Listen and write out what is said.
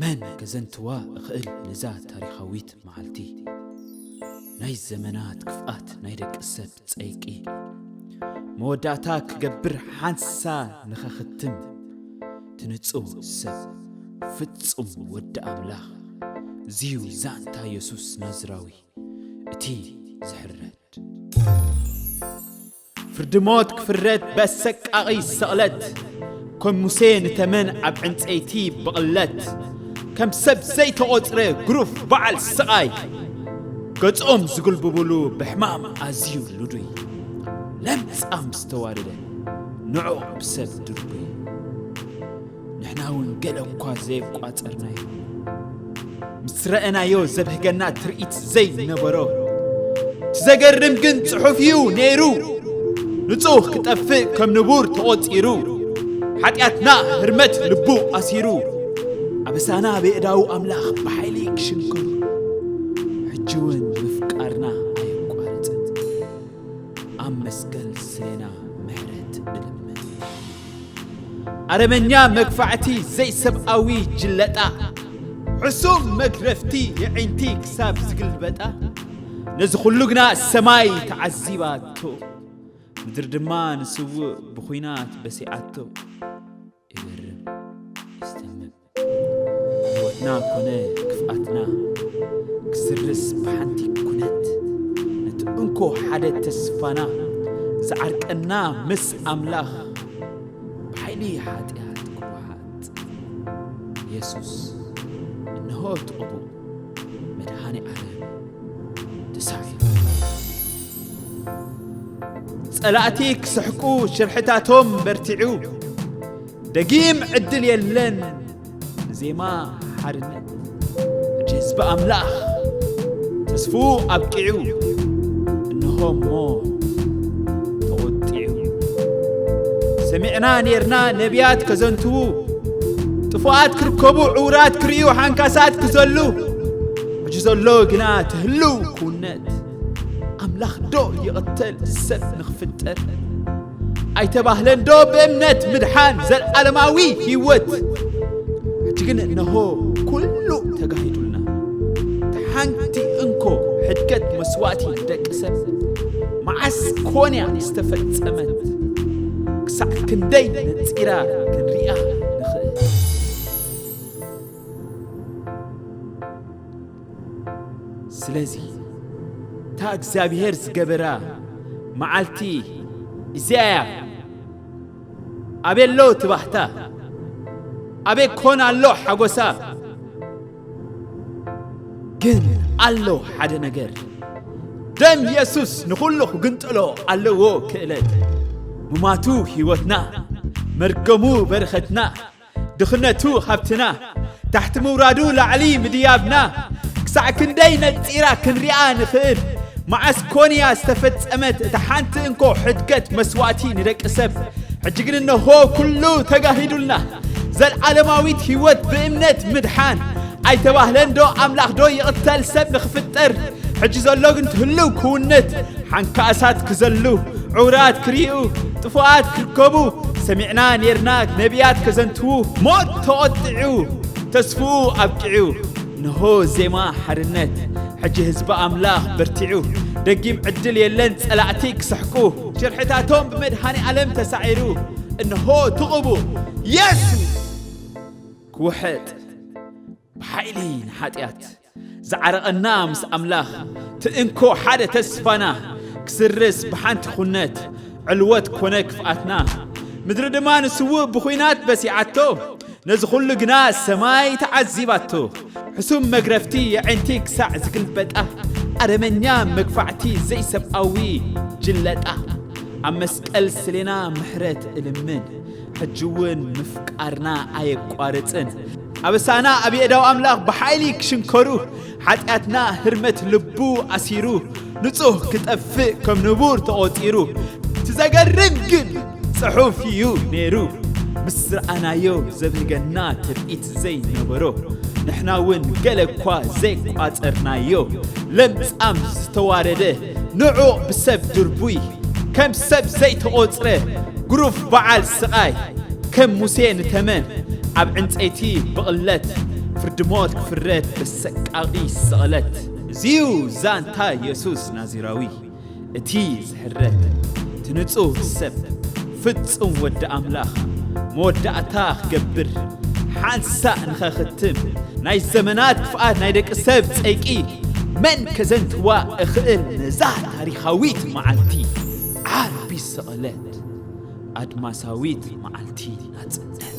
መን ከዘንትዋ እኽእል ነዛ ታሪኻዊት መዓልቲ? ናይ ዘመናት ክፍኣት ናይ ደቂ ሰብ ጸይቂ፣ መወዳእታ ክገብር ሓንሳ ንኸኽትም፣ ትንጹ ሰብ ፍጹም ወዲ ኣምላኽ፣ ዝዩ ዛንታ የሱስ ናዝራዊ፣ እቲ ዝሕረድ። ፍርዲ ሞት ክፍረድ በሰቃቒ ስቕለት፣ ከም ሙሴ ንተመን ኣብ ዕንጸይቲ ብቕለት፣ ከም ሰብ ዘይተቖጽረ ግሩፍ በዓል ስቓይ፣ ገጾም ዝጉልብብሉ ብሕማም ኣዝዩ ልዱይ፣ ለምጻም ዝተዋረደ ንዑቕ ብሰብ ድርቡይ። ንሕና እውን ገለ እኳ ዘየቋጸርናዮ፣ ምስ ረኣናዮ ዘብህገና ትርኢት ዘይነበሮ፣ እቲ ዘገርም ግን ጽሑፍ እዩ ነይሩ። ንጹህ ክጠፍእ ከም ንቡር ተቖጺሩ፣ ሓጢኣትና ህርመት ልቡ ኣሲሩ፣ ኣበሳና ብየእዳዉ ኣምላኽ ብሓይሊ ክሽንከሩ፣ ሕጂ እውን ምፍቃርና ኣየቋረጸን። ኣብ መስቀል ስሌና ምሕረት እልምን። ኣረመኛ መግፋዕቲ ዘይሰብኣዊ ጅለጣ፣ ሕሱም መግረፍቲ የዒንቲ ክሳብ ዝግልበጣ፣ ነዚ ኩሉ ግና ሰማይ ተዓዚባቶ፣ ምድሪ ድማ ንስውእ ብኹናት በሲዓቶ። ይገርም፣ የስተምም። ህይወትና ኮነ ክፍኣትና ክስርስ ብሓንቲ ኩነት፣ ነቲ እንኮ ሓደ ተስፋና ዝዓርቀና ምስ ኣምላኽ ብሓይሊ ሓጢኣት ክወሓጥ። የሱስ እንሆ እቲ ቅቡእ መድሃኔ ዓለም ተሳዒሩ። ጸላእቲ ክስሕቁ ሽርሕታቶም በርቲዑ፣ ደጊም ዕድል የለን ንዜማ ሓርነት። ሕጂ ህዝቢ ኣምላኽ ተስፍኡ ኣብቂዑ፣ እንሆ እሞ ተቖጢዑ። ሰሚዕና ኔርና ነቢያት ከዘንትዉ፣ ጥፉኣት ክርከቡ፣ ዕውራት ክርእዩ፣ ሓንካሳት ክዘሉ። ሕጂ ዘሎ ግና ትህልው ክውነት፣ ኣምላኽ ዶ ይቕተል ሰብ ንኽፍጠር? ኣይተባህለን ዶ ብእምነት ምድሓን ዘልዓለማዊ ህይወት? ሕጂ ግን እነሆ ኩሉ ተጋሂዱልና። እታ ሓንቲ እንኮ ሕድገት መስዋእቲ ደቂ ሰብ መዓስ ኮን እያ ዝተፈጸመት? ክሳዕ ክንደይ ነጺራ ክንሪኣ ንኽእል? ስለዚ እታ እግዚኣብሔር ዝገበራ መዓልቲ እዚኣ እያ። ኣበይ ኣሎ እቲ ባህታ? ኣበይ ኮን ኣሎ ሓጎሳ? ግን ኣሎ ሓደ ነገር፣ ደም የሱስ ንኹሉ ክግንጥሎ ኣለዎ ክእለት። ምማቱ ህይወትና፣ መርገሙ በረኸትና፣ ድኽነቱ ሃብትና፣ ታሕቲ ምውራዱ ላዕሊ ምድያብና፣ ክሳዕ ክንደይ ነጺራ ክንሪኣ ንኽእል? መዓስ ኮን እያ ዝተፈጸመት እታ ሓንቲ እንኮ ሕድገት መስዋእቲ ንደቂ ሰብ? ሕጂ ግን እነሆ ኩሉ ተጋሂዱልና። ዘልዓለማዊት ህይወት ብእምነት ምድሓን። ኣይተባህለን ዶ ኣምላኽ ዶ ይቕተል ሰብ ንኽፍጠር? ሕጂ ዘሎ ግን ትህልው ክውነት። ሓንካእሳት ክዘሉ፣ ዕውራት ክርእዩ፣ ጥፉኣት ክርከቡ ሰሚዕና ኔርና፣ ነቢያት ከዘንትዉ። ሞት ተቖጢዑ፣ ተስፍኡ ኣብቂዑ። እንሆ ዜማ ሓርነት፣ ሕጂ ህዝቢ ኣምላኽ በርቲዑ። ደጊም ዕድል የለን ጸላእቲ ክስሕቁ። ሽርሕታቶም ብመድሃኔ ዓለም ተሳዒሩ። እንሆ ትቕቡ የሱስ ክውሕጥ ብሓይሊ ንሓጢኣት ዝዓረቐና ምስ ኣምላኽ ትእንኮ ሓደ ተስፋና ክስርስ ብሓንቲ ኩነት ዕልወት ኮነ ክፍኣትና። ምድሪ ድማ ንስውእ ብኹናት በሲዓቶ። ነዚ ኹሉ ግና ሰማይ ተዓዚባቶ። ሕሱም መግረፍቲ የዒንቲ ክሳዕ ዝግልበጣ፣ ኣረመኛ መግፋዕቲ ዘይሰብኣዊ ጅለጣ። ኣብ መስቀል ስሌና ምሕረት እልምን፣ ሕጂ እውን ምፍቃርና ኣየቋርጽን። ኣበሳና ኣብ የእዳው ኣምላኽ ብሓይሊ ክሽንከሩ፣ ሓጢኣትና ህርመት ልቡ ኣሲሩ፣ ንጹህ ክጠፍእ ከም ንቡር ተቖጺሩ። እቲ ዘገርም ግን ጽሑፍ እዩ ነይሩ፣ ምስ ረኣናዮ ዘብህገና ትርኢት ዘይነበሮ፣ ንሕና እውን ገለ እኳ ዘይቋጸርናዮ፣ ለምጻም ዝተዋረደ፣ ንዑቕ ብሰብ ድርቡይ፣ ከም ሰብ ዘይተቖጽረ፣ ግሩፍ በዓል ስቓይ፣ ከም ሙሴ ንተመን ኣብ ዕንጸይቲ ብቕለት፣ ፍርዲ ሞት ክፍረድ በሰቃቒ ስቕለት። እዚዩ ዛንታ የሱስ ናዚራዊ፣ እቲ ዝሕረድ፣ እቲ ንጹህ ሰብ፣ ፍጹም ወዲ ኣምላኽ፣ መወዳእታ ክገብር፣ ሓንሳእ ንኸኽትም፣ ናይ ዘመናት ክፍኣት ናይ ደቂ ሰብ ጸይቂ፣ መን ከዘንትዋ እኽእል ነዛ ታሪኻዊት መዓልቲ? ዓርቢ ስቕለት፣ ኣድማሳዊት መዓልቲ ናጽነት።